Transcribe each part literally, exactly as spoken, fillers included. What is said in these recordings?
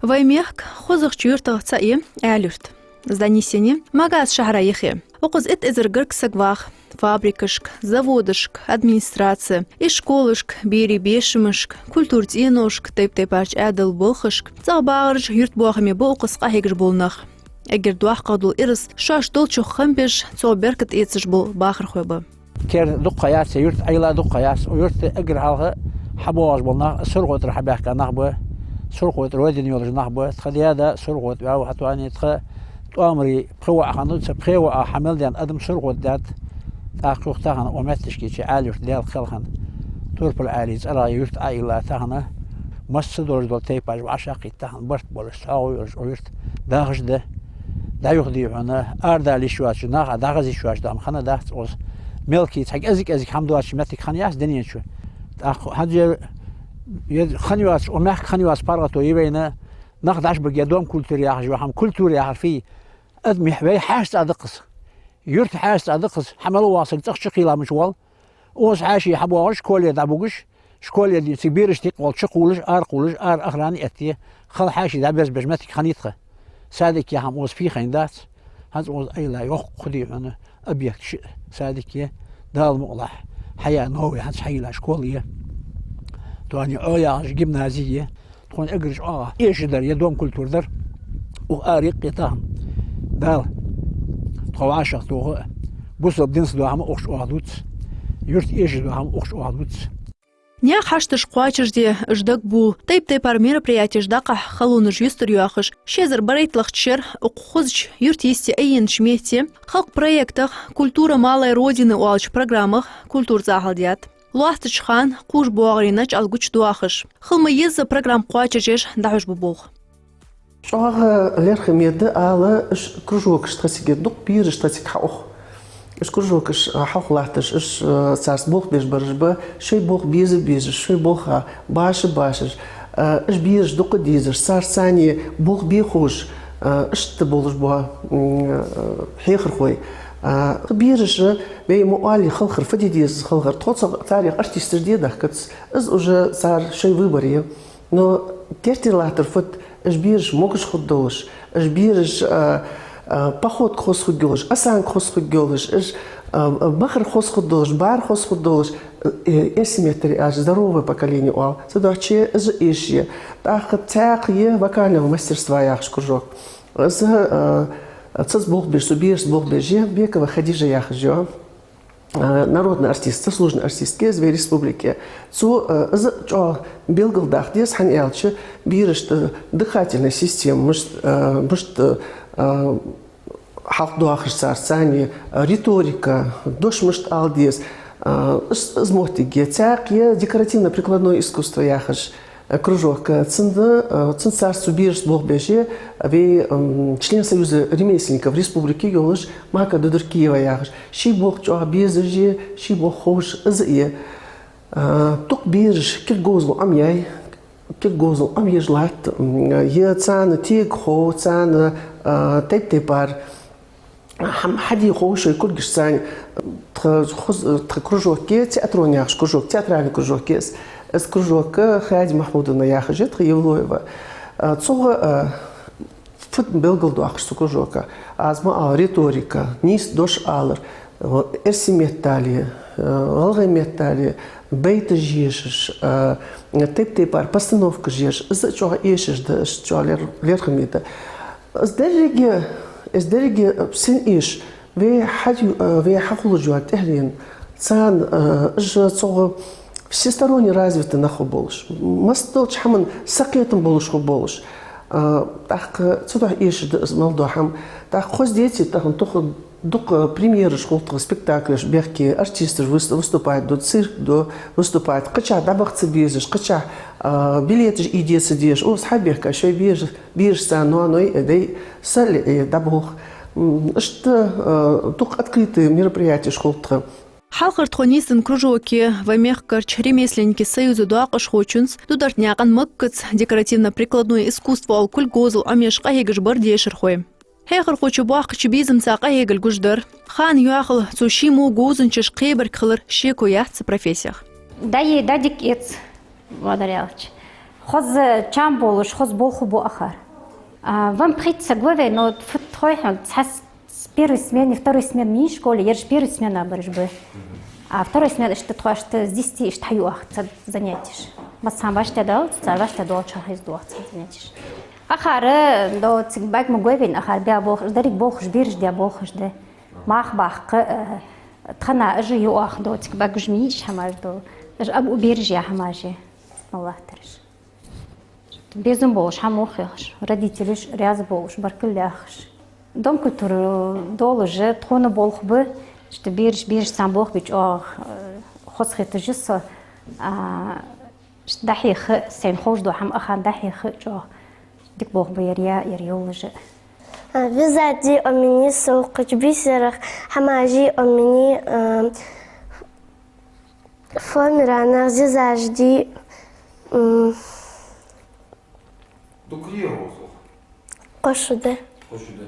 Вай мехка хозахча юртах цаӀ я Аьла-Юрт. Из дӀанийсъеннай Магас шахьара йисте. Укхаза итт эзар гаргга саг вах. Фабрикашка, заводашка, администраце, ишколашка, берий бешамашка, культура цӀеношка, тайп-тайпарча Ӏаьдала балхашка цӀагӀа багӀараш, юртбоахаме ба укхаза къахьегаш бола нах. Эггара доккхагӀа дола ираз шоаш долчох хам беш, цох беркат эцаш бола бахархой ба. Кер дукха яц, юрт Ӏайла дукха яц. Юрта эггара хьалха хьабоагӀаш бола нах СурхотӀара хьабаьхка нах ба, СурхотӀа родина йолаш нах ба. Тха даь-да СурхотӀа ваьв, хӀаьта ваьнна тха тӀоамарий пхи воӀ хиннав, цу пхе воӀа хьа мел даьнна адам СурхотӀа даьд. ТӀаккха юха тахан укх метташка чу Аьла-Юрта Даьла кхел хинна, Турпал-Ӏаьлий цӀерагӀа юрт Ӏайла тахан, масса долаш дола тайпаш вӀашагӀкхийтта тахан барт болаш, цхьоагӀо йолаш укх юрта дахаш да. ДӀаюха дий хьона, арадала йиш йоацача наха дӀахаза йиш йоацаш да хӀама хинна дац укхаза. Мелкий цхьа кӀезиг-кӀезиг хӀама доацача моттиг хинна яц дунен чу. ТӀаккха хӀанз е, е хинна йоаца, укх мехка хинна йоаца паргӀато я вайна, нах дӀаш бага, Дом культуры яхаш йола хӀама, культура яхар фуй? Адамий вай хьаьша цӀа да-кх из. Юрт хьаьша цӀа да-кх из. Хьа мел вола саг цӀагӀа чукхийла мича воал? Укхаза хьаьший хьабоагӀаш, школе дӀабугаш, школе дий, цига бераш тикъвала чукхувлаш, аракхувлаш, ара охрана этте, хала хьаьший дӀаберзабеш моттиг хиннай тха. Садик яха хӀама укхаза фу хинна дац. ХӀанз укхаза Ӏайла йоккха хӀама дий хьона, объект шиъ, садик я, Дала мукъалахь, хьая новый, хӀанз хьайийлла школа я, тони Ӏо яхаш гимнази я. Тхона эггара чӀоагӀа эшаш дар е Дом культуры дар. Укх ара юкъе тахан, Дала тхо вӀашагӀтоха, бусалба динца дола хӀама укх чу оаха дувц, юрта эшаш дола хӀама укх чу оаха дувц. Наьха хьашташ кхоачашде, уж дагабувла, тайп-тайпара мероприятеш дӀакхахьа халонаш юстарйоахаш, ши эзар барайтталагӀча шера укх хозача юрта йисте айеннача метте «Халкъа проектах», «Культура малой Родины» оалача программах культура цӀа хьалдаьд. Лоацача хана кхувш боагӀарий начӀал гучадоахаш, хила ма еззара программа кхоачашъеш дӀахьош ба болх. ЧӀоагӀа лерхӀаме да ала, уж кружокаш тха цига, дукха бераш тха цига хьаухаш. Уж кружокаш хьалха латташ, уж, э, царца болх беш бараш ба, шоай болх беза безаш, шоай болха баша башаш, э, уж бераш дукха дезаш, царца цхьана болх бе ховш, э, иштта болаш ба, м, э, хьехархой. Э, бераш, вай ма оалий, халхар фу де деза, халхар. Тхо цу царех артисташ де дахкац. Из уже цар шоай выбор я. Но тертера латтар фуд: уж бераш могаш хургдолаш, уж бераш, а, а, походка хоза хургйолаш, осанка хоза хургйолаш, уж, а, а, бахар хоза хургдолаш, бар хоза хургдолаш, э, эрсий меттала аьлча, здоровое поколение оал. Цудухьа из эшаш я. ТӀаккха цхьаькха я вокального мастерства яхаш кружок. Из, а, цунца болх беш, цу берашца болх беш я Бекова Хадижа яхаш я. Э, народный артист, заслуженный артистка я из вай республике. Цо, э, из чӀоагӀа белгалдаха деза, хӀана аьлча, берашта дыхательная система мишт-, э, мишта, э, хьалхадоахаш цар, царна риторика, дош мишта ала деза, э, из, из моттиг я. Цхьаькха я декоративно-прикладное искусство яхаш кружок. Цунна, э, цунца цар, цу берашца болх беш я вай, м, член Союза ремесленников республики йолаш Мака Дудуркиева яхаш. Ший болх чӀоагӀа безаш я, ший болх ховш из я. Э, дукха бераш кулг говзал Ӏомаяьй, кулг говзал Ӏомаеш латт, м, е царна тега хов, царна, э, тайп-тайпара хӀама хьаде хов шоай кулгашца. Тха хоз-, тха кружоке, театрон яхаш кружок, театральный кружок я из. Из кружока Хади Махмудовна яхаш я тха, Евлоева. А, цо, а, фуд белгалдоахаш цу кружока? Аз ма аьлий, риторика, нийса дош алар, эрсий меттала, а, гӀалгӀай меттала байташ ешаш, а, тайп-тайпара постановкаш еш, из чӀоагӀа эшаш да, из чӀоагӀа лер-, лерхӀаме да. Из деррига, из деррига сенна эш, вай хьаю-, вай хьахулаш йола тӀехьенна, царна, э, уж цох всесторонне развитый нах хургболаш, массадолча хӀаман сакхетам болаш хургболаш. Э, тӀаккха цудухьа эшаш да из мел дола хӀама. ТӀаккха хоза деций тахан, дукха, дукха премьераш хул тха, спектаклаш бехке, артисташ выс-, выступать ду, цирк ду, выступать, кхычахьа дӀабаха ца безаш, кхычахьа, э, билеташ ийде ца дезаш, укхаза хьабехка шоай бераш, берашца ноаной а дай, сел а дӀаболх. М, иштта, э, дукха открытый мероприятеш хул тха. Хьалхара тхо нийсденна кружоке вай мехкарча ремесленникий союза доакъашхочунца Дударта наькъан Маккаца декоративно-прикладное искусство оала кулг говзал Ӏомаеш къахьегаш бар дешархой. Хьехархочо боккхача безамца къахьегалга гуш дар. Хана йоахал цо ший мо говзанчаш кхебарг хилар шеко яц цу профессех. ДӀае дӀадика эц, бадар аьлча. Хоза чам болаш, хоза болх бу акхар. А, вай пхийтта саг ва вай, но фу тхой хьона, цхьа с-, с первой смены, второй смены ма йий школе, ераш первой смене бараш ба. А второй смене иштта тхо иштта с десяти иштта хьаю оаха цар занятеш. Массахана вӀаштӀехьадоал, цар вӀаштӀехьадоалача хана хьайза доагӀа цар занятеш. Акхар, до цига бӀарг ма гой вайна, акхар баь болхаш, деррига болхаш, бераш даь болхаш да. Мах баккха, э, тхона уж я оаха, до цига бӀаргаш ма йий уж хӀамаш, до. Уж абу бераш я хӀамаш я. Аллахтараш. Безам болаш хӀама ва хьехаш, родителаш раьза болаш, баркал яхаш. Дом культуры долаш тхона болх ба, иштта бераш, бераш царна болх бе чӀоагӀа, э, хоза хеташ я со, а, иштта дӀахьеха, сайна ховш дола хӀама акхарна дӀахьеха чӀоагӀа. Дика болх ба ер я, ер йолаш. А, вязать де Ӏомаеннай со, кхыча бисерах хӀамаш е Ӏомаеннай, а, фоамира нах зизаш де, м, Дукха йий хьо укхаза? Кхо шу да. Кхо шу да.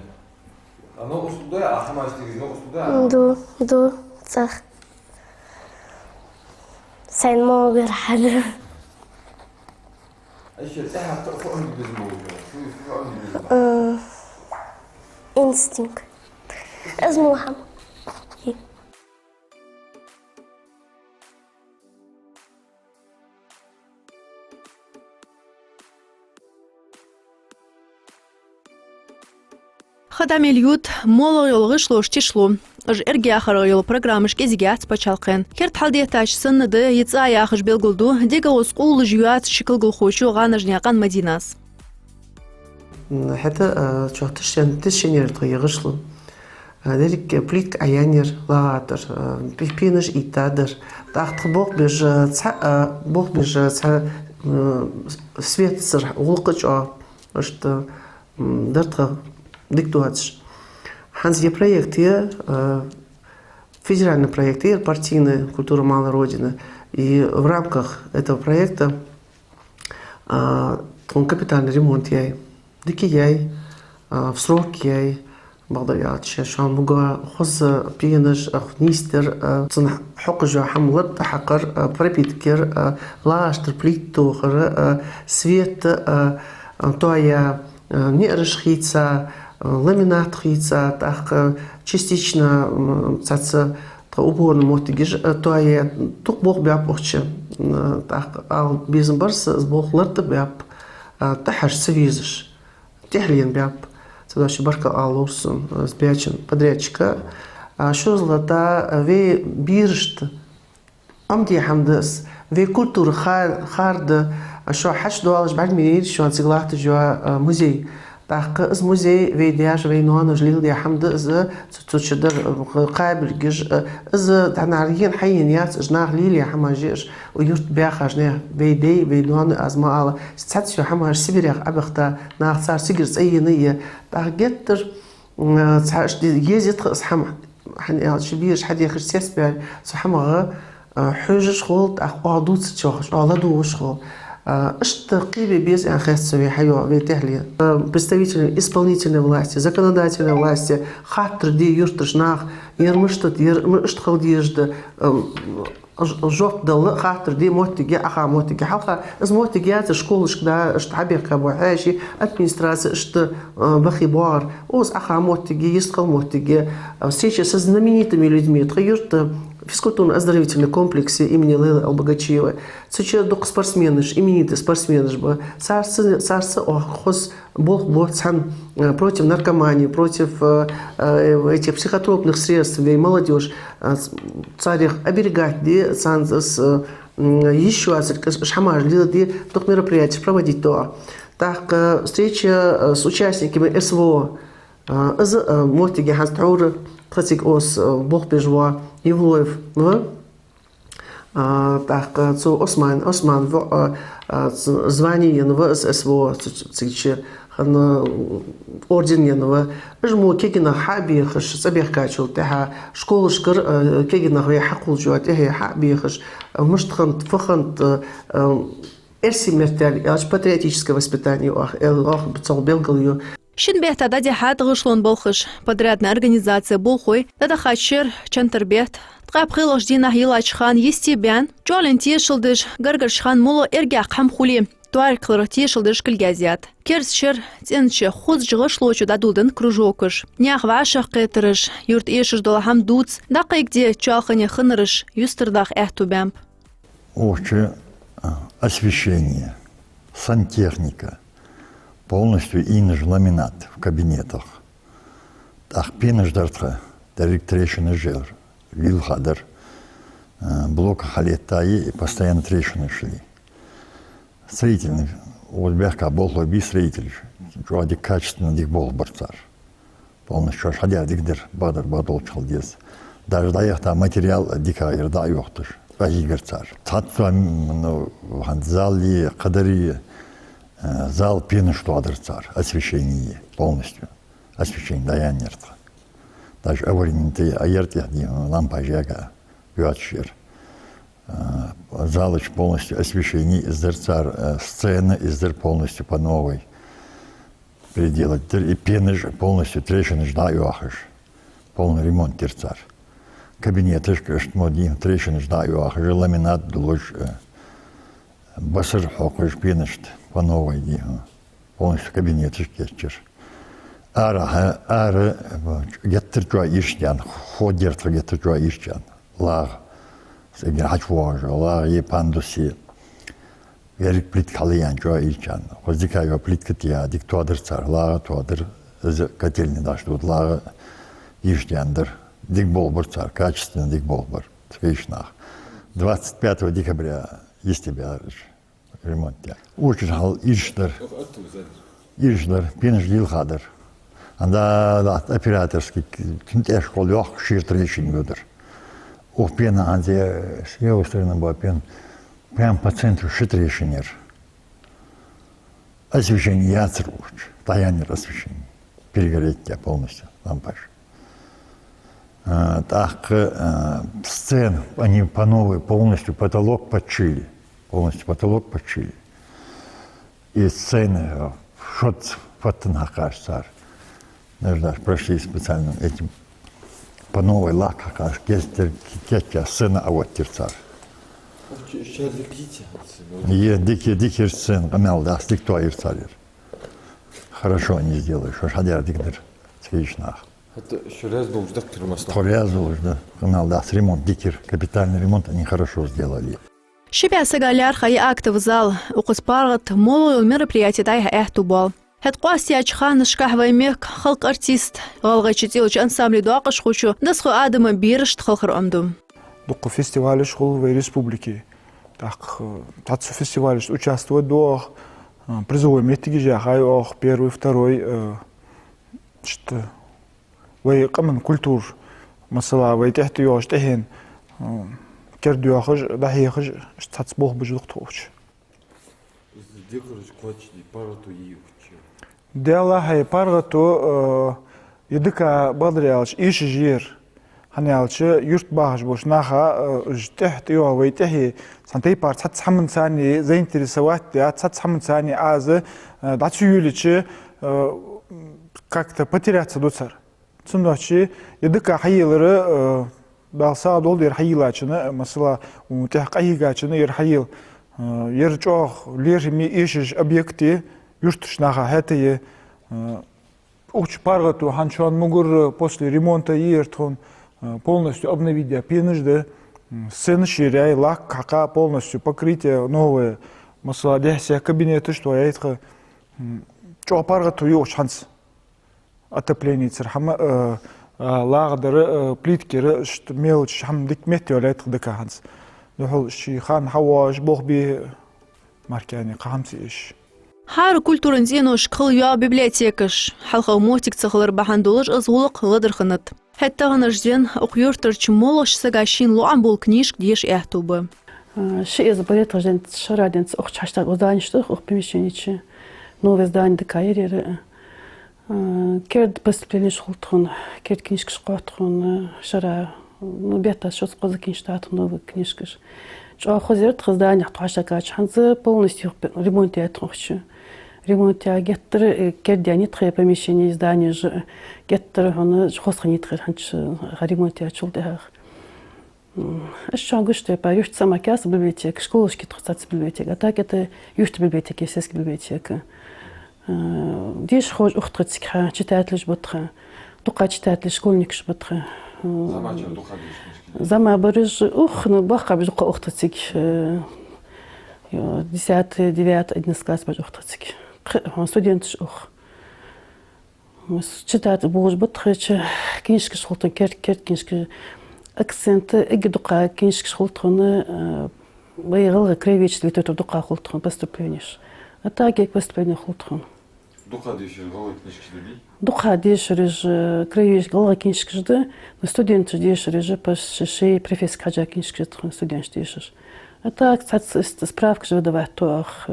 А новкъостал ду, а хӀамаш дигаш новкъостал ду, а? Ду, ду, цӀагӀа. Сайна ма вагар хьада. Айша, тӀехьа фу, фу Ӏомаде безам болаш ба? Фу, фу Ӏомаде безам ба? М, инстинкт. Из мо хӀама. Ха дӀа мел йода, моллагӀа йола гӀишлош тишлу. Уж эргаяхарах йола программаш кӀезига яц паччахьалкхен. Керда хьалдеттача санна да из цӀа яхаш белгалду дега гӀоз къувлаш йоаца ши кулгалхочо ГӀанажнаькъан Мадинас. М, хӀаьта, а, чӀоагӀа тишшен-, тишшенера тхо е гӀишло. А, деррига плитка Ӏояьннай лагӀа тӀара, а, пе-, пенаш ийттадар. ТӀаккха тха болх беш, а, цхьа, а, болх беш, а, цхьа, м, с-, светацара гӀулакх чӀоагӀа, иштта, м, дар тха дика доацаш. ХӀанз ер проект я, а, федеральный проект я, партийная «Культура малой Родины». И в рамках этого проекта А, тхона капитальный ремонт яьй. Дика яьй, а, в срок яьй. Бакъдар аьлча, шоана муга хоза пенаш, а, нийсдар, а, цун хьокхаш йола хӀама лартӀа хьакхар, а, пропитка яр, а, лагӀаш тӀара плита тохар, а, свет, а, а, тоаяь, а, неӀараш хийца, а, ламинат хийца, тӀаккха частично, м, цхьацца тха уборни моттигаш, а, тоаяь, дукха болх баьб укх чу. М, тӀаккха ала безам бар са, из болх лартӀа баьб, а, тӀехьаш ца везаш. ТӀехьленна баьб. Цудухьа баркал ала ловр сона, а, из баьча подрядчика. А, шозлагӀа да, а, вай берашта Ӏомаде хӀама да из, вай культура хар-, хар да, а, шо хьачудоалаш бӀарг ма йий шоана цига латташ йола, а, музей. ТӀаккха из музей вай даьша, вай ноаноша леладаь хӀама да из, цу, цу чу дар, а, кхабилгаш, а, из дӀанаргӀена хьаена яц, уж наха лелае хӀамаш я уж, у юрта баьхача наьха, вай даьй, вай ноаной, аз ма аллара, цхьацца йола хӀамаш Сибирах Ӏобахийта, наха цар цигара цӀаена я. ТӀаккха геттара, м, цхьа иштта еза я тха из хӀама. ХӀана аьлча, бераш хьадехаш цецбаьлча, цу хӀамах, а, хьожаш хул, тӀаккха оаха дувцачох, оаха ладувгӀаш хул. А, иштта кхебе беза аьнна хет сона вай хьайоагӀа, вай тӀехьле. А, представителями исполнительной власти, законодательной власти хаттар де юртарча наха, ер мишта да, ер ма иштта хила дезаш да, ам, ж-, жоп дала хаттар де моттиг я, Ӏоха моттиг я. Хьалха из моттиг яцар школашка, да, иштта хьабехка бола хьаьший, администраци иштта, а, бахе боагӀар. Укхаза Ӏоха моттиг я, йистхила моттиг я. А, встреча со знаменитыми людьми. Тха юрта физкультурно-оздоровительный комплекс я имени Лейлы Албогачиевой. Цу чу дукха спортсменаш, именитые спортсменаш ба. Царца, царца оаха хоза болх бу цхьана, э, против наркомании, против, э, э, этих психотропных средств, вай молодёжь, э, ц-, царех оберегать де, царна с-, э, м, йиш йоацилга уж хӀамаш леладе, дукха мероприятеш проводить ду. ТӀаккха встреча, э, с участниками СВО. Э, из, э, моттиге хӀанз тхьовра тха цига укхаза, э, болх беш вола Евлоев ва. А, тӀаккха цу Осман, Осман воӀ, а, а, ц-, звани енна ва из СВО, цу, цу, цига чу хинна орден енна ва. Уж мо кегий нах хьа а бехаш, цӀабехкачул тӀехьагӀа школашкара, а, кегий нах вай хьакхувлача тӀехьа хьа а бехаш, а, мишта хиннад, фу хиннад, а, а, эрсий меттала аьлча, патриотическое воспитание оаха, эл-, оаха цох белгалйу. Шин бетта дӀадихьад гӀишлон балхаш. Подрядни организаце болхлой дӀадахача шера чантар бетта, ткъаь пхелагӀча дийнахьа йиллача хана йисте баьнна, чӀоагӀлен тешал деш, гаргарча хана моллагӀа эргаяьккха хӀама хуле, Тоаргхиларах тешал деш кулгазъят. Керда шера цӀенача хозача гӀишлочо дӀадоладенна кружокаш. Наьха вӀашагӀкхетараш, юрта эшаш дола хӀама дувца, дӀакхайкаде чоалхане хиннараш юстардаха аьттув баьннаб. Укхаза, а, освещение, сантехника, полностью ийна ламинат в кабинетах. ТӀаккха пенаш дар тха, деррига трещинаш яр, лилха дар, а, блоках хьалъэттай, и постоянно трещинаш лий. Строительный, вот бехка болхлой бий строителаш, чӀоагӀа дика, качественно дика болх бар цар. Полностью шоаш хьадаьр дика дар, бакъдар бакъдолча хила деза. Даже дӀаяхийта материал дика яр дӀа а йохийташ, къахьийгар цар. Цхьацца, м, ну, хӀанз зал е, кхыдар е, э, зал пенаш тоадар цар, освещение полностью. Освещение дӀаяьннаяр тха. Даже аварийный тӀа а яр тӀехьа дий хьона лампаш яьга, йоацаш яр. А, залаш полностью освещение из дар цар, а, сцена из дар полностью по новой переделать дир, и пенаш полностью трещинаш дӀа а йоахаш, полный ремонт дир цар. Кабинеташка иштта мо дий хьона трещинаш дӀа а йоахаш, ламинат долаш, а, басар хьокхаш пенашта по новой дий хьона. Полностью кабинеташ кийчъяьр. Арахьа, ара, геттара чӀоагӀа ийрча даьнна, хо дар тха геттара чӀоагӀа ийрча даьнна. ЛагӀа. Цигара хьачувоагӀаш, лагӀа е пандус е. Еррига плитка хьалъяьнна чӀоагӀа ийрча даьнна. Хоза дика йола плитка тӀа дика тоадар цар, лагӀа тоадар, из котельный дӀачудода, лагӀа ийрча даьнна дар. Дика болх бар цар, качественно дика болх бар. Цхьа ийрча нах. Двадцать пятого декабря йисте баьлар уж. Ремонт яь. Укхаза хьал ийрча дар. Ийрча дар, пенаш лилха дар. Анда латт операторский, цун тӀехьашкахула йоккха шера трещина йодар. Укх пена хӀанз я, с левой стороны была пена, прям по центру ши трещина яр. Освещение яцар укхаза, дӀаяьннаяр освещение. Перегореть яь полностью лампаш. А, тӀаккха, а, сцена, они по новой полностью потолок подшили. Полностью потолок подшили. И сцена, а, шозза фаттана хьакхаш цар. Даже, даже прошли специальным этим. По новой лак хьакхаш, кестер, кеча сцена а оттир цар. Е, дика, дика сцена, къамаьл дац, дика тоаир цар ер. Хорошо они сделали, шоаш хьадаьр дика дар, цхьа ийрча нах. ХӀаьта шо раьза долаш даккхар массане? Тхо раьза долаш да. Къамаьл дац, ремонт дика яр, капитальный ремонт они хорошо сделали. Ши бӀаь сага лаьрхӀа я актовый зал, укхаза паргӀата моллагӀа йола мероприяти дӀаяхьа аьттув боал. ХӀаьта къоастаяьча ханашка вай мехка халкъа артист, ГӀалгӀайче цӀи йолча ансамбле доакъашхочо Досхой Адама берашта халхар Ӏомаду. Дукха фестивалаш хул вай республике. ТӀаккха цхьацца фестивалашта участвовать ду оаха, а, призовой моттигаш яьхай оаха, первый, второй, а, иштта вай къаман культура, масала, вай тӀехьа тӀайоагӀаш тӀехьен, а, керда йоахаш, дӀахьехаш, иштта цхьацца болх беш да тхо укхаза. Из дехараш кхоачашде паргӀато йий укхаза? Делахь, паргӀато, э, е дика, бакъдар аьлча, эшаш я ер. ХӀана аьлча, юрта бахаш болча наха, э, уж тӀехьа тӀайоагӀа вай тӀехье, цхьан тайпара цхьацца хӀаманца царна заинтересовать даь, цхьацца хӀаманца царна Ӏаза, э, дӀа ца йолийча, э, как-то потеряться ду цар. Цудухьа е дика хьаелар, э, Дала сагӀа долда ер хьайийлачунна, масала, у тӀехьа къахьийгачунна ер хьаел. Э, ер чӀоагӀа лерхӀаме эшаш объект я, юртарча наха хӀаьта я. Э, укх чу паргӀато хӀанз шоана мугӀара после ремонта я ер тхона, э, полностью обновить яь пенаш да, м, сценаш йийрай, лак хьакха, полностью покрытие новое, масала, дехьа-сехьа кабинеташ тоаяьй тха. М, чӀоагӀа паргӀато я укх чу хӀанз. Отопление цар хӀама, э, э, лагӀа дар, э, плитка яр, иштта мелочи хӀама дика метте йолаьй тха дика хӀанз. Духхьал ший хана хьавоагӀаш болх бе мара кхы хӀама ца эш. ХӀара культуран цӀеношка хила йоагӀа библиотекаш. ХьалхагӀа моттиг ца хилар бахьан долаш из гӀулакх ледар хиннад. ХӀаьта таханарча ден укх юртарча моллагӀча сага шийна лоӀам бола книжка деша аьттув ба. А, ши эзар берхӀитталагӀча денз, шера денз укх чу хьаштаг зданиеш да, укх помещене чу. Новое здание дика яр ер. А, керда поступленеш хул тхона, керда книжкаш кхоатт тхона шера, ну, бетта шозза кхозза книжкаш да тхона, новые книжкаш. ЧӀоагӀа хоза яр тха зданиех тхо хьаштагача хӀанз полностью ремонт яьй тхона укх чу. Ремонт яь геттара, э, кердаеннай тха помещенеш, зданиеш, э, геттара хьона хоза хиннай тха хӀанз чу, э, ремонт яьчул тӀехьагӀа. М, аз чӀоагӀа гуш тайпа, юрта сама каса библиотека, школашка тхо цаца библиотека. А так это юрта библиотека, сельская библиотека. Э, дешархоша ух тха цига хьа, читателаш ба тха. Дукха читателаш, школьникаш ба тха. Э, Замачар дукха дешархоша. Зама бараш ух, ну, бахаб дукха ух тха цига. Э, ё, десятый, девятый, одиннадцатый класс бараш ух тха цига. Кх-, хьон студенташ ух. Читатель болаш ба тха чу, книжкаш хул тхона, керда-керда книжкаш. Акцент, эггара дукха книжкаш хул тхона, э, вай гӀалгӀай краеведческий литература дукха хул тхона поступленеш. А так як поступлени хул тхона. Дукха дешар гӀалгӀай книжкаш да дий? Дукха дешараш, э, краеведческий гӀалгӀай книжкаш да, но студенташ дешараш, паш шоай профессега хьежжа книжкаш да тхона студенташ дешараш. А так, цхьацца с-, справкаш выдавать тоах,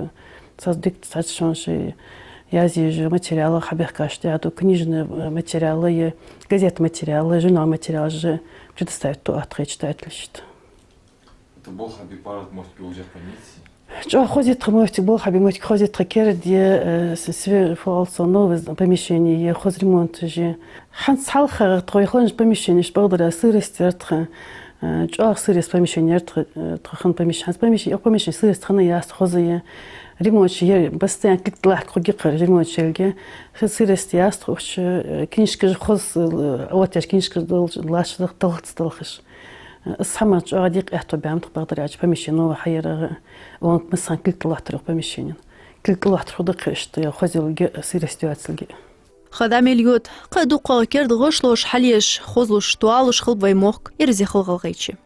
цхьацца дик-, цхьацца шоана шоай язъеш материалаш хьабехкаш тӀа ду, книжный, э, материалаш, газета материалаш, журнал материалаш предоставить тоах тха читателашта. Это болх хьабе парад мостик уже хьанийца? ЧӀоагӀа хоза я тха мостик, болх хьабе мостик хоза я тха, керда я, э, с-, све-, фу оал цох, новое помещение я, хоза ремонт я. ХӀанз хьалха тхо хиннача помещенеш, бакъдар, сырость яр тха, э, чӀоагӀа сырость помещени яр тха, э, тха хинна помещени. ХӀанз помещени, укх помещени сырость хиннаяц, хоза я. Ремонт я, постоянно кулг тӀа латтар хургья-кх ремонт ялга. Сырость яц тха укх чу, э, книжкаш хоза, э, оттаяь книжкаш долаш, латташ да талхаца талхаш. Э, из хӀама чӀоагӀа декъа аьттув баьб тха, бакъдар аьлча, помещени новое хьаярах, он массанена кулг тӀа латтар укх помещенин. Кулг тӀа латтар хургда-кх иштта, хоза ялга, сырость йоацилга. Хада мел йода, кхы а дукхагӀа керда гӀишлош хьалъеш, хозлуш, тоалуш хилба вай мохк, ираз я хала ГӀалгӀайче.